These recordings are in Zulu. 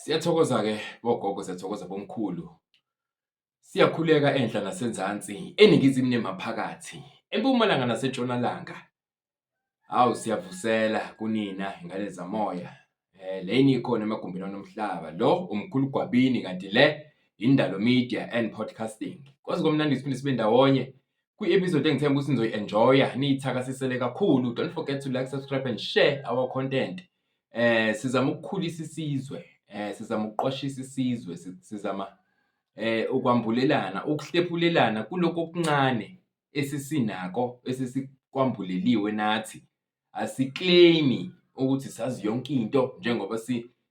Siyathokoza-ke bogogo, siyathokoza bomkhulu. Siyakhuleka enhla nasenzansi, eningizimu nemaphakathi, empumalanga nasentshonalanga. Hawu siyavusela kunina ngane zamoya. Le enikhona emagumbini onomhlaba, lo umkhulu Gwabini kanti le Indalo Media and Podcasting. Kwaze kwamnandi siphinde sibe ndawonye kwi-episode engithemba ukuthi nizoyi-enjoya, niyithakasisele kakhulu. Don't forget to like, subscribe and share our content. Sizama ukukhulisa isizwe, sizama ukuqwashisa isizwe, sizama ukwambulelana, ukuhlephulelana kulokhu okuncane esisinako esesikwambuleliwe nathi. Asi-claim-i ukuthi sazi yonke into njengoba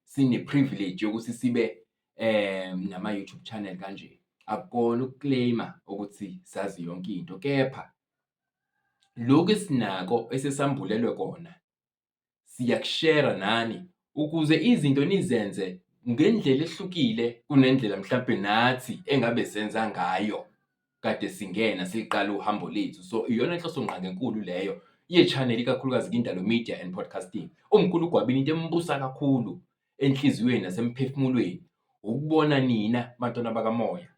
sine-privilege yokuthi sibe nama-YouTube channel kanje. Akukona uku-claim-a ukuthi sazi yonke into, kepha lokhu esinako esesambulelwe kona siyakushera nani ukuze izinto nizenze ngendlela ehlukile kunendlela mhlampe nathi engabe senza ngayo kade singena siqala uhambo lethu. So iyona nhloso ngqangi enkulu leyo ye-channel ikakhulukazi Indalo Media and Podcasting. Umkhulu uGwabini into embusa kakhulu enhliziyweni nasemphefumulweni ukubona nina bantwana bakamoya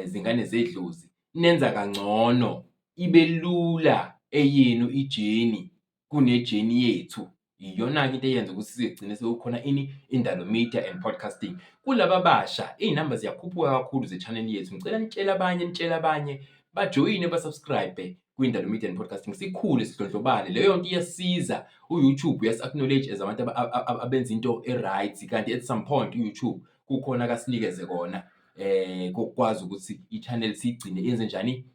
zingane zedlozi nenza kangcono ibe lula eyenu ijeni kunejeni yethu. Iyona-ke into eyenza ukuthi sigcine sekukhona ini Indalo Media and Podcasting. Kulaba abasha iy'namba ziyakhuphuka kakhulu ze-channel yethu. Ngicela nitshele abanye, nitshele abanye bajoyine ba-subscribe kwi-Indalo Media and Podcasting, sikhule sidlondlobale. Leyo nto iyasiza, u-YouTube uyasi-acknowledge as abantu abenza into e-right, kanti at some point u-YouTube kukhona akasinikeze kona kokukwazi ukuthi i-channel siyigcine yenze njani,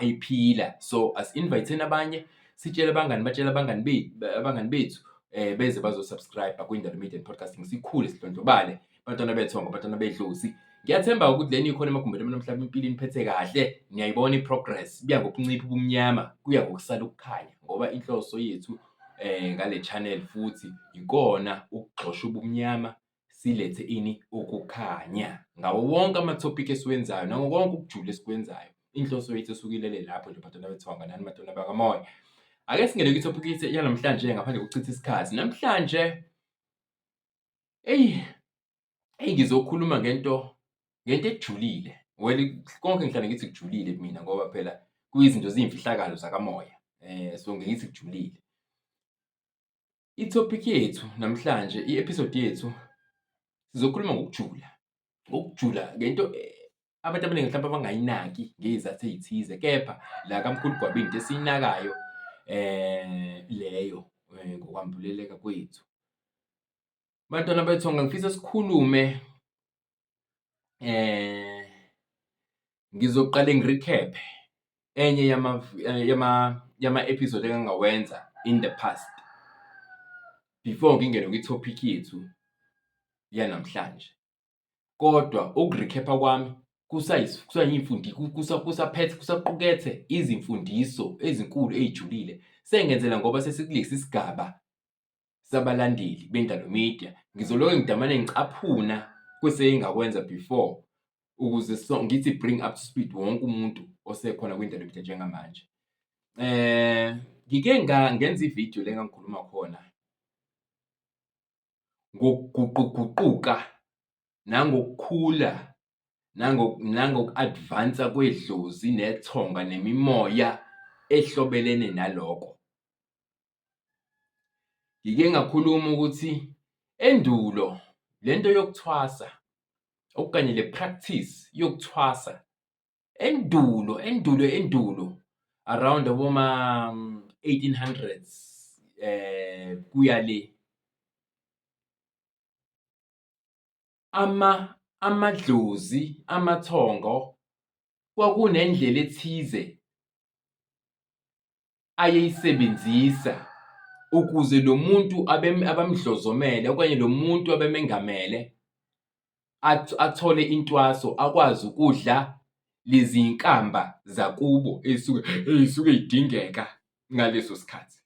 iphila. So asi-invite-eni abanye, sitshele abangani, batshele abangani bethu beze bazo-subscribe kwi-Indalo Media and Podcasting, sikhule sidlondlobale bantwana bethongo, bantwana bedlozi. Ngiyathemba ukuthi lena ikhona emagumbini nomhlaba impilo iniphethe kahle, niyayibona i-progress, kuya ngokuncipha ubumnyama, kuya ngokusala ukukhanya ngoba inhloso yethu ngale channel futhi ikona ukugxosha ubumnyama silethe ini ukukhanya ngawo wonke ama-topic esiwenzayo nango konke ukujula esikwenzayo. Inhloso yethu esuke ilele lapho nje bantwana bethonga nani bantwana bakamoya. Ake singene kwi-topic yethu yanamhlanje ngaphandle kokuchitha isikhathi. Namhlanje eyi eyi ngizokhuluma ngento ejulile. Well, konke ngihlale ngithi kujulile kumina ngoba phela kuyizinto ziyimfihlakalo zakamoya. So ngithi kujulile. I-topic yethu namhlanje, i-episode yethu sizokhuluma ngokujula, ngokujula ngento abantu abaningi mhlawumbe abangayinaki ngey'zathu ey'thize, kepha la kaMkhulu Gwabini into esiyinakayo leyo ngokwambuleleka kwethu. Bantwana bethonga ngifisa sikhulume ngizoqale ngi-recap-e enye yama-episode engangawenza in the past before ngingene kwi-topic yethu yanamhlanje. Kodwa uku-recap-a kwami kusaphethe kusaqukethe izimfundiso ezinkulu ey'julile. Sengenzela ngoba sesikulesi sigaba sabalandeli beNdalo Media, ngizoloke ngidamane ngicaphuna kwesengingakwenza before ukuze so ngithi bring up to speed wonke umuntu osekhona kwiNdalo Media njengamanje. Ngike ngenza ividiyo le engangikhuluma khona ngokuguquguquka nangokukhula nangoku-advance-a kwedlozi nethonga nemimoya ehlobelene naloko. Ngike ngakhuluma ukuthi endulo lento yokuthwasa okanye le practice yokuthwasa endulo endulo endulo around aboma 1800s kuya le amadlozi amathongo kwakunendlela ethize ayeyisebenzisa ukuze lo muntu abamdlozomele okanye lo muntu abemengamele athole intwaso akwazi ukudla lezi nkamba zakubo ey'suke ey'suke y'dingeka ngaleso sikhathi.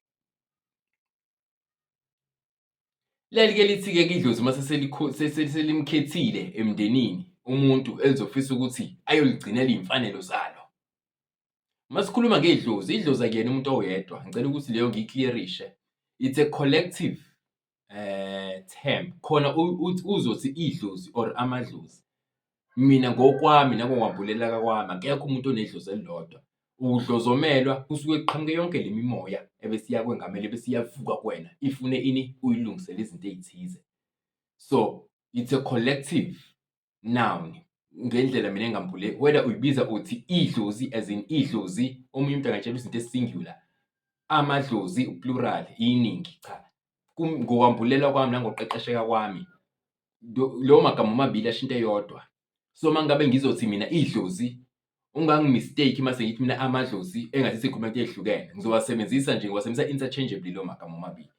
Leli-ke lithi-ke idlozi uma selimkhethile emndenini umuntu elizofisa ukuthi ayoligcinela iy'mfanelo zalo. Uma sikhuluma ngedlozi, idlozi akuyena umuntu oyedwa, ngicela ukuthi leyo ngiyi-clear-ishe. It's a collective. Term khona uzothi idlozi or amadlozi. Mina ngokwami nangokwambuleleka kwami akekho umuntu onedlozi elilodwa. Udlozomelwa kusuke kuqhamuke yonke le mimoya ebese iyakwengamela ebese iyavuka kuwena ifune ini uyilungisele izinto ey'thize. So it's a collective noun ngendlela mina engambule whether uyibiza uthi idlozi as in idlozi omunye umuntu angatshela izinto esi-singular amadlozi plural iningi cha ngokwambulela kwami nangokuqeqesheka kwami lawo magama omabili asho into eyodwa so uma ngabe ngizothi mina idlozi ungangi-mistake uma sengithi mina amadlozi engathi sikhuluma into ehlukene ngizowasebenzisa nje ngiwasebenzisa interchangeably lawo magama omabili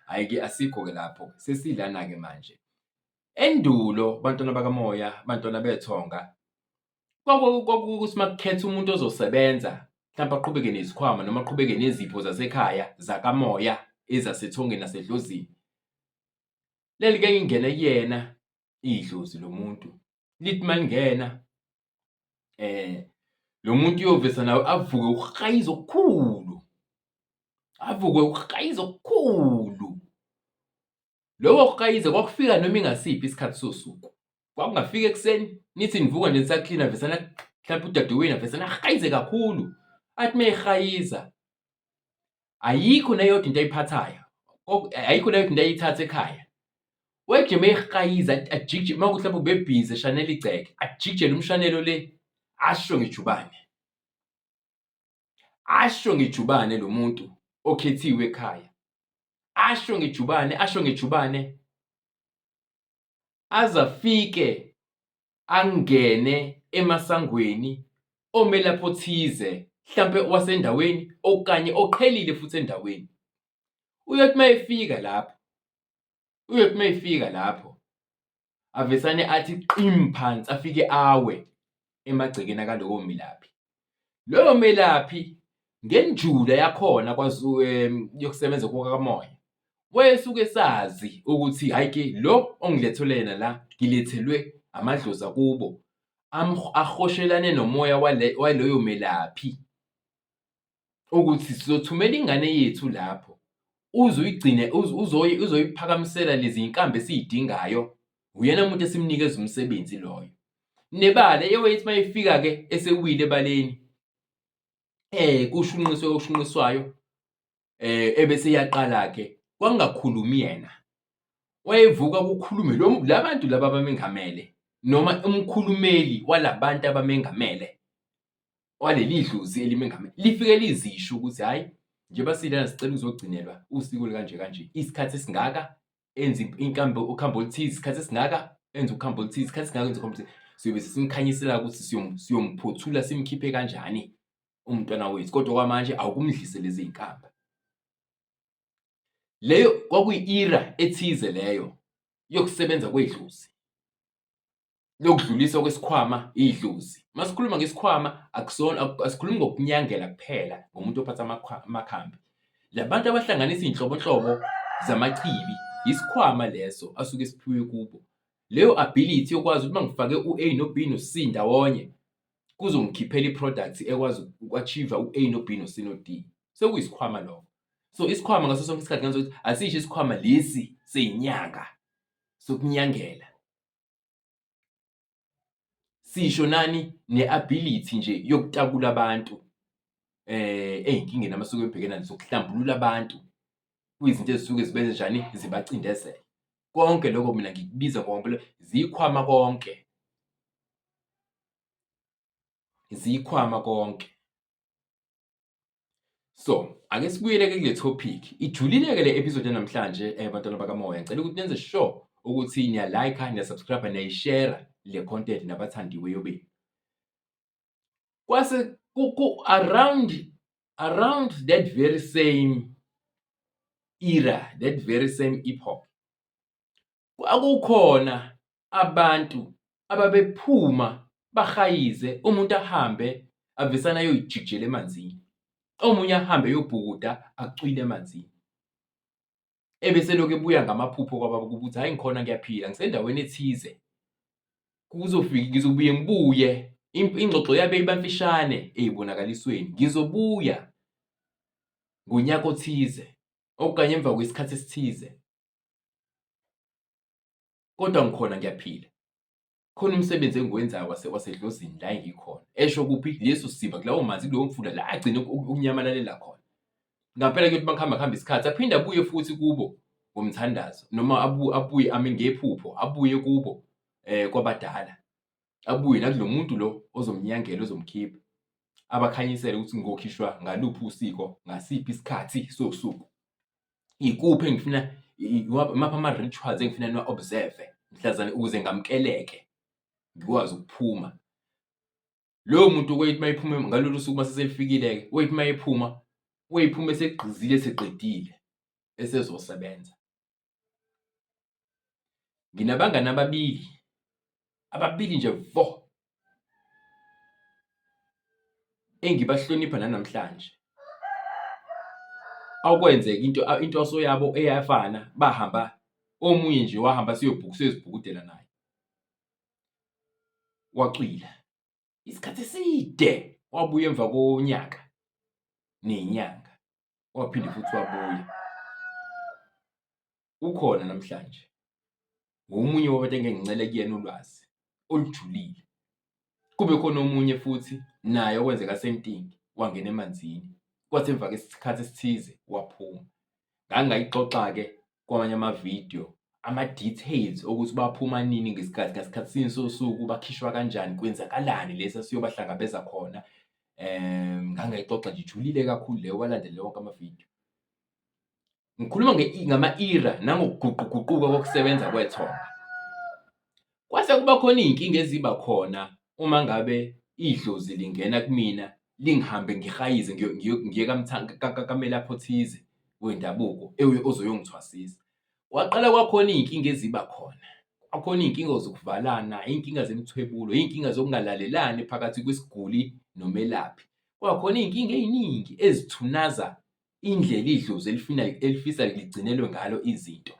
hhayi-ke asikho-ke lapho sesilana-ke manje Endulo bantwana bakamoya, bantwana bethonga, kwakukuthi uma kukhetha umuntu ozosebenza mhlawumpe aqhubeke nezikhwama noma aqhubeke nezipho zasekhaya zakamoya ezasethongeni nasedlozini. Leli ke lingene kuyena idlozi lomuntu, lithi uma lingena lo muntu uyovesa nawe avuke ukuhayiza okukhulu, avuke ukuhayiza okukhulu. Lokho kukayize kwakufika noma ingasiphi isikhathi sosuku. Kwakungafika ekuseni nithi nivuka nje nisaklina vesana mhlawumbe udadewenu avesana ahayize kakhulu. Athi uma ehayiza ayikho neyodwa into ayiphathayo. Ayikho neyodwa into ayithatha ekhaya. Wayejike uma ehayiza ajikije uma kuthi mhlawumbe ubebhizi eshanela igceke, ajikijele umshanelo le asho ngejubane. Asho ngejubane lo muntu okhethiwe ekhaya. Asho ngejubane, asho ngejubane aze afike angene emasangweni omelaphi othize hlampe wasendaweni okanye oqhelile futhi endaweni. Uyothi uma efika lapho, uyothi uma efika lapho avesane athi qim phansi afike awe emagcekeni akalowo melaphi. Loyo melaphi ngenjula yakhona kwaZulu yokusebenza kukamoya wayesuke esazi ukuthi hhayi ke lo ongilethele yena la ngilethelwe amadlozi akubo ahoshelane nomoya waloyo melaphi ukuthi sizothumela ingane yethu lapho uzoyigcine uzoyiphakamisela lezi zinkambi esiyidingayo uyena muntu esimnikeza umsebenzi loyo. Nebala eyoyithi uma ifika-ke esewile ebaleni kushunqiswe okushunqiswayo ebese iyaqala-ke kwakungakhulumi yena wayevuka kukhulume lo labantu laba abamengamele noma umkhulumeli walabantu abamengamele waleli dlozi elimengamele lifike lizisho ukuthi hhayi njengoba silana sicela uzogcinelwa usiko olukanje kanje isikhathi esingaka enze inkambo ukhambo oluthize isikhathi esingaka enze ukhambo oluthize isikhathi esingaka enze ukhambo oluthize siyobe sesimkhanyisela ukuthi siyomphothula simkhiphe kanjani umntwana wethu kodwa kwamanje awukumdlise lezi zinkamba leyo kwakuyi-era ethize leyo yokusebenza kwedlozi lokudluliswa kwesikhwama idlozi. Uma sikhuluma ngesikhwama akusona asikhulumi ngokunyangela kuphela ngomuntu ophatha amakhambi. La bantu abahlanganisa iy'nhlobonhlobo zamachibi, isikhwama leso asuke esiphiwe kubo. Leyo ability yokwazi ukuthi uma ngifake u-A no-B no-C ndawonye kuzongikhiphela i-product ekwazi uku-achieve-a u-A no-B no-C no-D. Sekuyisikhwama lokho. So isikhwama ngaso sonke isikhathi ngenza ukuthi asisho isikhwama lesi seyinyanga sokunyangela. Sisho nani ne-ability nje yokutakula abantu ey'nkingeni abasuke bebhekene nazo, zokuhlambulula abantu kwizinto ezisuke zibenze njani, zibacindezele. Konke lokho mina ngikubiza ngoba zikhwama konke, zikhwama konke. So, ake sibuyele-ke kule topic. Ijulile-ke le episode yanamhlanje bantwana bakamoya. Ngicela ukuthi nenze sure ukuthi niya-like, niya-subscribe, niyayishare le content nabathandiweyo benu. Kwase ku around that very same era, that very same epoch, kwakukhona abantu ababephuma bahayize umuntu ahambe avesane ayoyijikijela emanzini, omunye ahambe eyobhukuda acwile emanzini. Ebese elokhu ebuya ngamaphupho kwababa kubo ukuthi hhayi ngikhona ngiyaphila ngisendaweni ethize kuzofika ngizobuye ngibuye ingxoxo yabe iba mfishane ey'bonakalisweni ngizobuya ngonyaka othize okanye emva kwesikhathi esithize. Kodwa ngikhona ngiyaphila. Khona umsebenzi engiwenzayo wasedlozini la engikhona. Esho kuphi? Leso siziba kulawo manzi kulowo mfula la agcine ukunyamalalela khona. Ngampela kuyothi uma kuhamba kuhamba isikhathi aphinde abuye futhi kubo ngomthandazo noma abuye ame ngephupho abuye kubo kwabadala. Abuye nakulo muntu lo ozomnyangela ozomkhipha. Abakhanyisele ukuthi ngokhishwa ngaluphi usiko ngasiphi isikhathi sosuku. Ikuphi engifuna imaphi ama-rituals engifuna niwa-observe mhlazane ukuze ngamukeleke ngikwazi ukuphuma. Loyo muntu okwethu uma ephuma ngalolu suku uma seselifikile-ke, wethi uma ephuma, wephuma esegqizile eseqedile esezosebenza. Nginabangani ababili, ababili nje vo engibahlonipha nanamhlanje. Akwenzeka into intwaso yabo eyafana bahamba omunye nje wahamba siyozibhukudela naye. Wacwila isikhathi eside wabuya emva konyaka ney'nyanga waphinde futhi wabuya. Ukhona namhlanje ngomunye wabantu engike ngincele kuyena ulwazi olujulile. Kube khona omunye futhi naye okwenzeka same thing wangena emanzini kwathi emva kwesikhathi esithize waphuma. Ngangingayixoxa-ke kwamanye amavidiyo ama-details okuthi baphuma nini ngesikhathi ngasikhathi sini sosuku bakhishwa kanjani kwenzakalani lesi esiyobahlangabeza khona. Ngangayixoxa nje ijulile kakhulu leyo walandele wonke amavidiyo. Ngikhuluma ngama-era nangokuguquguquka kokusebenza kwethonga. Kwase kuba khona iy'nkinga eziba khona uma ngabe idlozi lingena kumina lingihambe ngihayize ngiye kamelaphi othize wendabuko ozoyongithwasisa. Kwaqala kwakhona iy'nkinga eziba khona, kwakhona iy'nkinga zokuvalana, iy'nkinga zemithwebulo, iy'nkinga zokungalalelani phakathi kwesiguli nomelaphi. Kwakhona iy'nkinga ey'ningi ezithunaza indlela idlozi elifuna elifisa ligcinelwe ngalo izinto.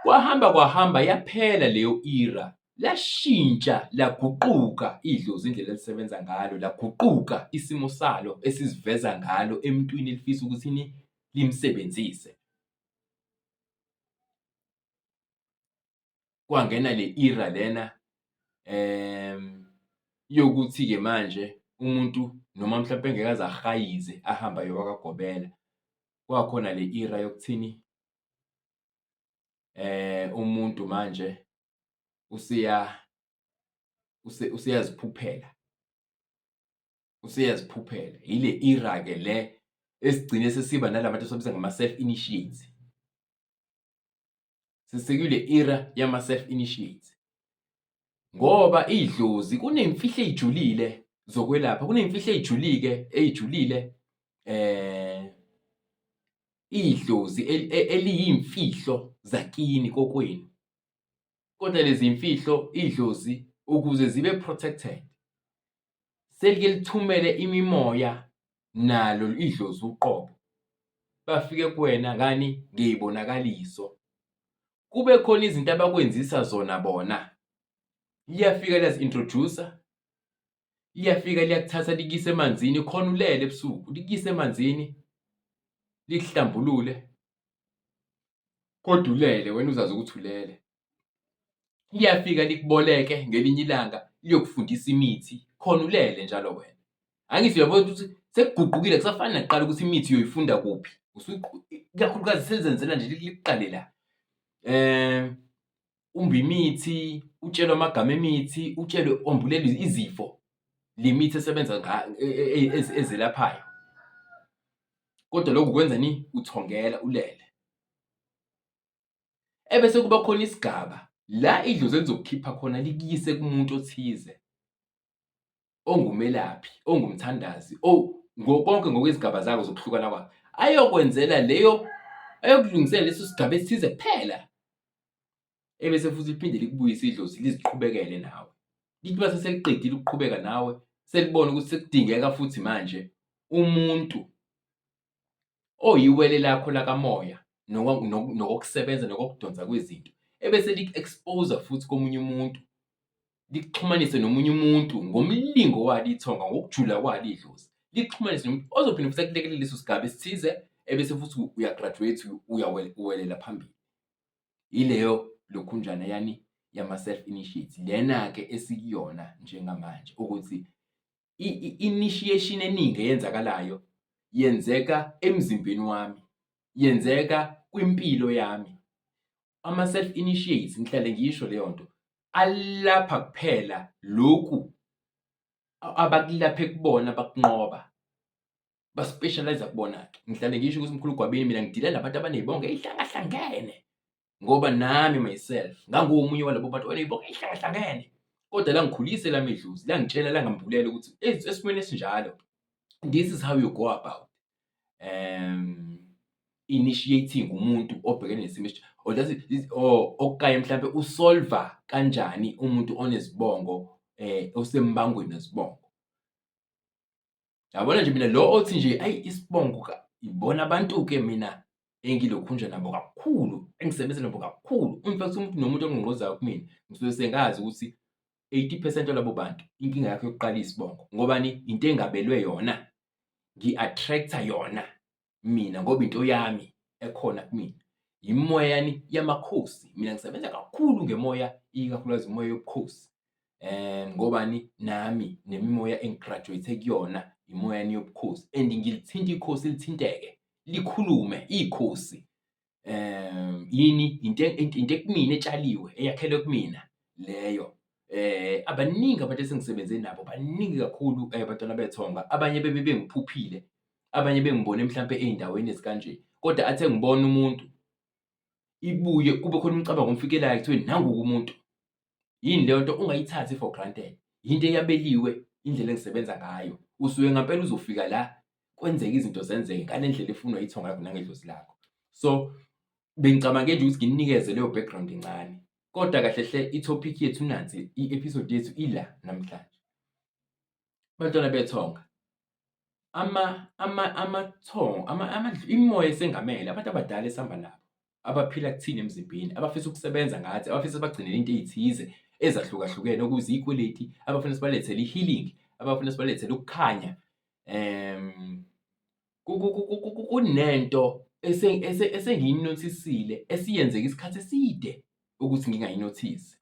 Kwahamba kwahamba yaphela leyo era, lashintsha laguquka idlozi indlela elisebenza ngalo, laguquka isimo salo esiziveza ngalo emntwini elifisa ukuthi limsebenzise. Kwangena le era lena yokuthi-ke manje umuntu noma mhlampe engeke aze ahayize ahambe aye kwakagobela, kwakhona le era yokuthini umuntu manje useyaziphuphela, useyaziphuphela. Ile era-ke le esigcine sesiba nala bantu esibabiza ngama-self initiates. Sesikule era yama-self initiates ngoba idlozi kunemfihlo ey'julile zokwelapha, kunemfihlo ey'julike ey'julile idlozi eliyimfihlo zakini kokwenu. Kodwa lezi mfihlo idlozi ukuze zibe protected selike lithumele imimoya nalo idlozi uqobo bafike kuwena ngani ngey'bonakaliso. Kube khona izinto abakwenzisa zona bona. Liyafika liyazi-introduce-a, liyafika liyakuthatha likuyise emanzini khona ulele ebusuku, likuyise emanzini likuhlambulule kodwa ulele wena uzazi ukuthi ulele. Liyafika likuboleke ngelinye ilanga liyokufundisa imithi khona ulele njalo wena. Angithi uyabona ukuthi sekuguqukile akusafani nakuqala ukuthi imithi uyoyifunda kuphi. Ikakhulukazi selizenzela nje likuqale la. Umbe imithi, utshelwe amagama emithi, utshelwe wambulelwe izifo le mithi esebenza ezelaphayo. Kodwa lokhu kwenza ni uthongela ulele. Ebese kuba khona isigaba la idlozi elizokukhipha khona likuyise kumuntu othize ongumelaphi, ongumthandazi, konke ngokwezigaba zako zokuhlukana kwakho, ayokwenzela leyo, ayokulungisela leso sigaba esithize kuphela. Ebese futhi liphinde likubuyise idlozi liziqhubekele nawe. Lithi uma seseliqedile ukuqhubeka nawe, selibona ukuthi sekudingeka futhi manje umuntu oyiwele lakho lakamoya nokokusebenza nokokudonsa kwezinto, ebese liku-expose-a futhi komunye umuntu, likuxhumanise nomunye umuntu ngomlingo walo ithonga, ngokujula kwalo idlozi, likuxhumanise nomuntu ozophinde futhi akulekelele leso sigaba esithize, ebese futhi uya-graduate uwelela phambili. Yileyo lokhunjana yani yama-self initiates lena-ke esikuyona njengamanje ukuthi i-initiation eningi eyenzakalayo yenzeka emzimbeni wami, yenzeka kwimpilo yami. Ama-self initiates ngihlale ngisho leyo nto alapha kuphela lokhu abakulaphe kubona bakunqoba ba-specialise kubona-ke. Ngihlale ngisho ukuthi mkhulu Gwabini mina ngidila nabantu abaney'bongo ey'hlangahlangene ngoba nami myself ngangiwomunye walabo bantu oney'bongo ey'hlangahlangene kodwa langikhulisa elami idlozi langitshela langambulela ukuthi esimweni esinjalo this is how you go about initiating umuntu obhekene nesimo or that is or okanye mhlampe usolva kanjani umuntu onezibongo osembangweni wezibongo. Yabona nje mina lo othi nje ayi isibongo ibona abantu-ke mina engilokhunja nabo kakhulu engisebenza nabo kakhulu. In fact umuntu nomuntu ongqongqozayo kumina ngisuke sengazi ukuthi 80% walabo bantu inkinga yakho yokuqala isibongo ngobani into engabelwe yona ngi-attract-a yona mina ngoba into yami ekhona kumina yimoya yani yamakhosi. Mina ngisebenza kakhulu ngemoya ikakhulukazi imoya yobukhosi ngobani nami nemimoya engi-graduate kuyona imoya yobukhosi and ngilithinta ikhosi lithinteke likhulume ikhosi yini into into ekumina etshaliwe eyakhelwe kumina leyo. Abaningi abantu esengisebenze nabo baningi kakhulu bantwana bethonga abanye bebe bengiphuphile abanye bengibone mhlampe ey'ndaweni ezikanje kodwa athe ngibona umuntu ibuye kube khona umcabango omfikelayo kuthiwe nangu-ke umuntu. Yini leyo nto ungayithathi for granted, yinto eyabeliwe indlela engisebenza ngayo. Usuke ngampela uzofika la kwenzeke izinto zenzeke ngale ndlela efunwa ithonga lakho nangedlozi lakho. So bengicabange nje ukuthi nginikeze leyo background encane kodwa kahle hle i-topic yethu nansi i-episode yethu ila namhlanje. Bantwana bethonga ama ama amathongo ama, ama imimoya esengamele abantu abadala esihamba nabo abaphila kuthina emzimbeni abafisa ukusebenza ngathi abafisa bagcinele into ey'thize ezahlukahlukene okuzikweleti abafuna sibalethele i-healing abafuna sibalethele ukukhanya kunento esengiyinothisile esiyenzeka isikhathi eside ukuthi ngingayinothisi.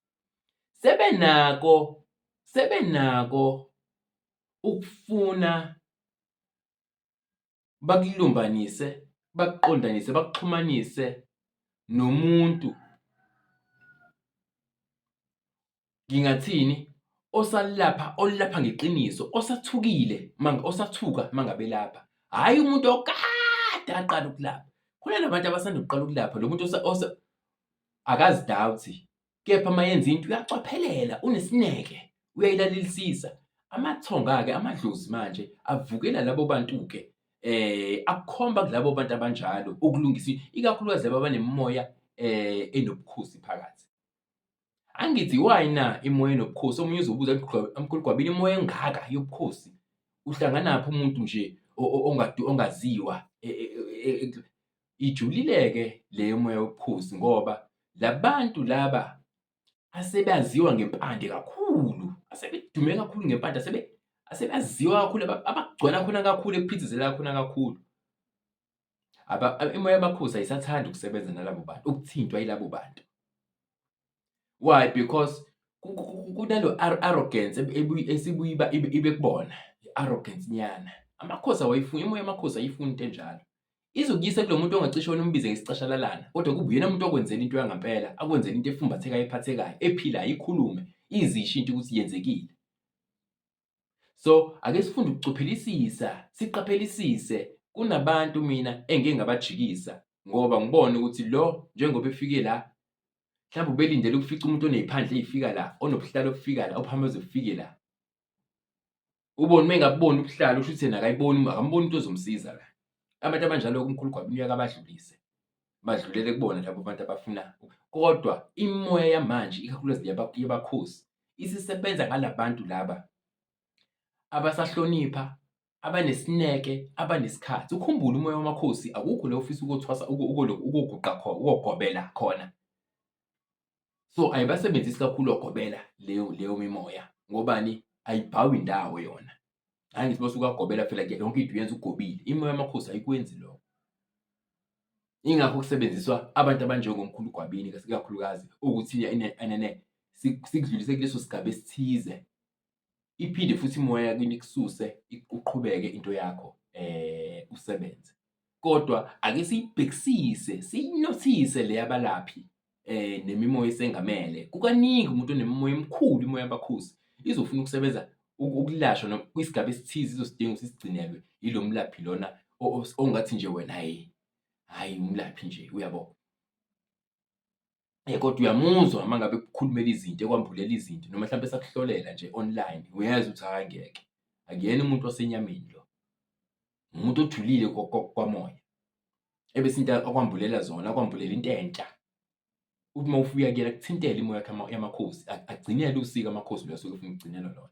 Sebenako sebenako ukufuna bakulumbanise, bakuqondanise, bakuxhumanise nomuntu ngingathini osalapha olapha ngeqiniso osathukile osathuka mangabe lapha hhayi umuntu okade aqala ukulapha. Khona nabantu abasanda kuqala ukulapha lo muntu akazi-doubt-i kepha uma yenza into uyacophelela unesineke uyayilalelisisa. Amathonga-ke amadlozi manje avukela labo bantu-ke akukhomba kulabo bantu abanjalo ukulungisa ikakhulukazi laba abanemimoya enobukhosi phakathi. Angithi why na imoya enobukhosi omunye uzobuza mkhulu Gwabini imoya engaka yobukhosi uhlanganaphi umuntu nje ongaziwa ijulile-ke leyo moya wobukhosi ngoba labantu laba asebaziwa ngempande kakhulu asebedume kakhulu ngempande asebaziwa kakhulu abagcwala khona kakhulu ekuphithizela khona kakhulu. Imoya yamakhosi ayisathandi ukusebenza nalabo bantu, ukuthintwa yilabo bantu. Why? Because kunalo arrogance esibuye ibe kubona, i-arrogance nyana. Amakhosi awayifuni, imoya yamakhosi ayifuni into enjalo. Izokuyisa kulo muntu ongacishe wena umbize ngesicashalalana kodwa kube uyena muntu okwenzela into yangempela, akwenzela into efumbathekayo ephathekayo, ephilayo, ikhulume, izisho into ukuthi yenzekile. So ake sifunde ukucophelisisa, siqaphelisise kunabantu mina engike ngabajikisa ngoba ngibone ukuthi lo njengoba efike la mhlawumbe ubelindele ukufica umuntu oney'phandla ey'fika la, onobuhlalo obufika la, obuhamba buze bufike la. Ubone uma engabuboni ubuhlalo kusho ukuthi yena akayiboni akamboni umuntu ozomsiza la. Abantu abanjalo-ke umkhulu Gwabini uyake abadlulise, badlulele kubona labo bantu abafuna kodwa imimoya yamanje ikakhulukazi yabakhosi isisebenza ngala bantu laba abasahlonipha, abanesineke, abanesikhathi. Ukhumbule umoya wamakhosi akukho la ofisa ukuyothwasa ukuyoguqa khona, ukuyogobela khona. So ayibasebenzisi kakhulu ogobela leyo leyo mimoya ngobani ayibhawi indawo yona. Hhayi ngithi basuke agobela phela yonke into uyenza ugobile. Imimoya yamakhosi ayikwenzi lokho. Yingakho kusebenziswa abantu abanjengomkhulu Gwabini ikakhulukazi ukuthi enene sikudlulise kuleso sigaba esithize. Iphinde futhi imoya yakini ikususe uqhubeke into yakho usebenze. Kodwa ake siyibhekisise siyinothise le yabalaphi nemimoya esengamele. Kukaningi umuntu onemimoya emikhulu, imoya yabakhosi izofuna ukusebenza ukulashwa noma kwisigaba esithize izosidinga ukuthi sigcinelwe yilo mlaphi lona ongathi nje wena hhayi, hhayi umlaphi nje uyabo. Kodwa uyamuzwa uma ngabe ekukhulumela izinto, ekwambulela izinto noma hlampe esakuhlolela nje online, uyezwa ukuthi hhayi ngeke, akuyena umuntu wasenyameni lo, umuntu ojulile kwamoya. Ebese into akwambulela zona akwambulela into entsha. Uthi uma ufika kuyena akuthintele imoya yakhe yamakhosi, agcinele usiko amakhosi lo asuke efuna ukugcinelwa lona.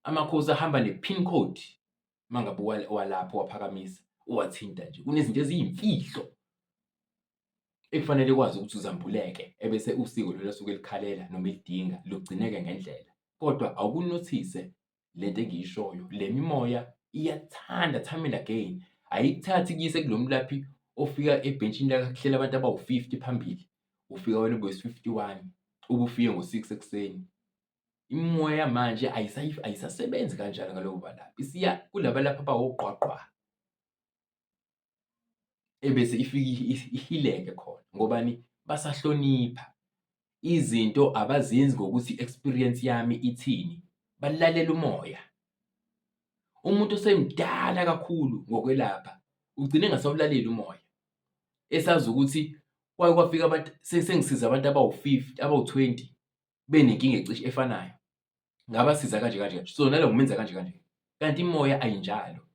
Amakhosi ahamba ne-pin code uma ngabe walapho waphakamisa uwathinta nje, kunezinto eziyimfihlo ekufanele kwazi ukuthi uzambuleke ebese usiko lolu asuke elikhalela noma elidinga lugcineke ngendlela. Kodwa awukunothise lento engiyishoyo, le mimoya iyathanda time and again, ayikuthathi ikuyise kulo mlaphi ofika ebhentshini lakhe kuhleli abantu abawu-50 phambili, ufika wena ube wesi-51, ube ufike ngo-6 ekuseni. Imimoya yamanje ayisasebenzi kanjalo ngalobo balaphi, isiya kulaba lapha abawogqwagqwa. Ebese ifike ihileke khona ngobani? Basahlonipha. Izinto abazenzi ngokuthi i-experience yami ithini, balalela umoya. Umuntu osemdala kakhulu ngokwelapha ugcine engasawulaleli umoya, esazi ukuthi kwake kwafika abantu sengisize abantu abawu-50, abawu-20 benenkinga ecishe efanayo. Ngabasiza kanje kanje kanje, so nalo ngumenza kanje kanje. Kanti imoya ayinjalo.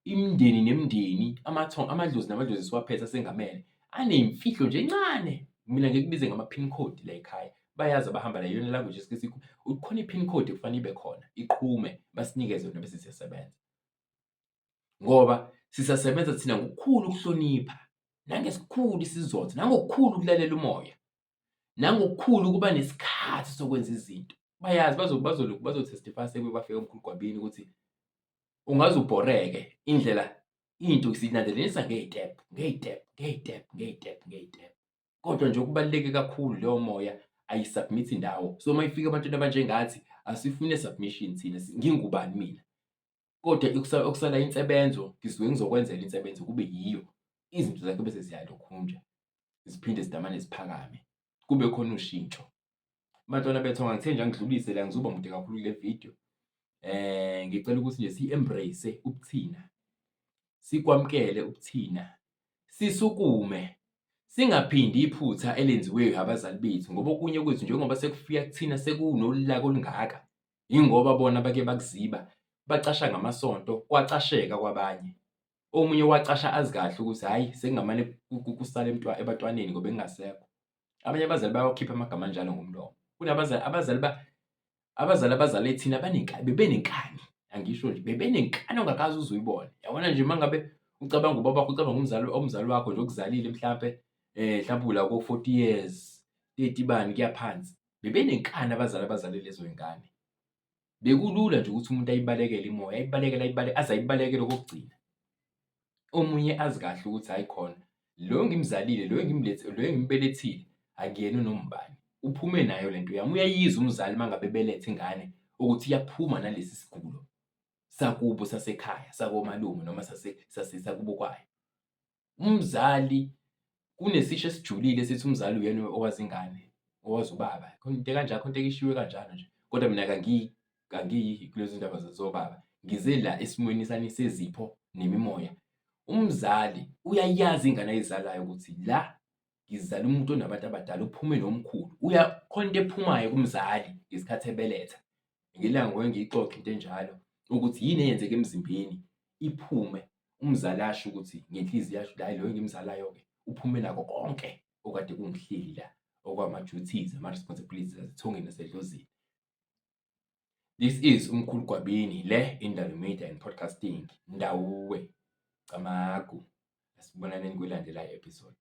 Imindeni nemindeni, amathongo, amadlozi namadlozi esiwaphethe asengamele aneyimfihlo nje encane. Mina ngikubize ngama-pin code la ekhaya. Bayazi abahamba la iyona language esike kukhona i-pin code ekufanele ibe khona, iqhume basinikeze yona bese siyasebenza. Ngoba sisasebenza thina ngokukhulu ukuhlonipha nangesikhulu isizotha nangokukhulu ukulalela umoya. Nangokukhulu ukuba nesikhathi sokwenza izinto. Bayazi bazolokhu bazo-testify sebe bafika eMkhulu Gwabini ukuthi ungaze ubhoreke indlela into siyilandelanisa ngey'tebhu, ngey'tebhu, ngey'tebhu, ngey'tebhu, ngey'tebhu. Kodwa nje okubaluleke kakhulu leyo moya ayi-submit-i ndawo. So uma ifika ebantwini abanjengathi asifune submission thina, ngingubani mina? Kodwa okusala insebenzo ngisuke ngizokwenzela insebenzo kube yiyo. Izinto zakho bese ziyalokhunja ziphinde zidamane ziphakame kube khona ushintsho. Bantwana bethonga ngithe nje angidlulise la ngizoba mude kakhulu kule video. Ngicela ukuthi nje si-embrace ubuthina, sikwamukele ubuthina, sisukume singaphindi iphutha elenziwe abazali bethu ngoba okunye kwethu njengoba sekufika kuthina sekunolaka olungaka Yingoba bona bake bakuziba, bacasha ngamasonto, kwacasheka kwabanye. Omunye wacasha azi kahle ukuthi hhayi sekungamane kusale ebantwaneni ngoba engingasekho. Abanye abazali bayawakhipha amagama anjalo ngomlomo. Kunabazali abazali abazali abazale thina bebenenkani, angisho nje bebenenkani ongakaze uze uyibone. Yabona nje uma ngabe ucabanga ubaba wakho, ucabanga umzali umzali wakho nje okuzalile mhlampe mhlampe ula ko-40 years, 30 bani kuya phansi. Bebenenkani abazali abazale lezo y'ngane. Bekulula nje ukuthi umuntu ayibalekele imoya, ayibalekele ayibalekele aze ayibalekele okokugcina. Omunye azi kahle ukuthi hhayi khona lo engimzalile, lo engimlethe, lo engimbelethile akuyena unombani. Uphume nayo le nto yami. Uyayizwa umzali uma ngabe ebeletha ingane ukuthi iyaphuma nalesi sigulo sakubo sasekhaya, sakomalume noma sakubo kwayo. Umzali kunesisho esijulile esithi umzali uyena owazi ingane, owazi ubaba. Khona into ekanjalo, khona into eshiwo kanjalo nje. Kodwa mina kangiyi kulezo ndaba zobaba. Ngize la esimweni sami sezipho nemimoya. Umzali uyayazi ingane ayizalayo ukuthi la ngizala umuntu onabantu abadala uphume nomkhulu. Khona into ephumayo kumzali ngesikhathi ebeletha. Ngelanga ngike ngiyixoxe into enjalo ukuthi yini eyenzeka emzimbeni iphume umzali asho ukuthi ngenhliziyo asho ukuthi hhayi lo engimzalayo-ke uphume nako konke okade kungihleli la okwama-duties, ama-responsibilities asethongeni nasedlozini. This is uMkhulu Gwabini le Indalo Media and Podcasting. Ndawuwe, Camagu. Asibonaneni kwelandelayo episode.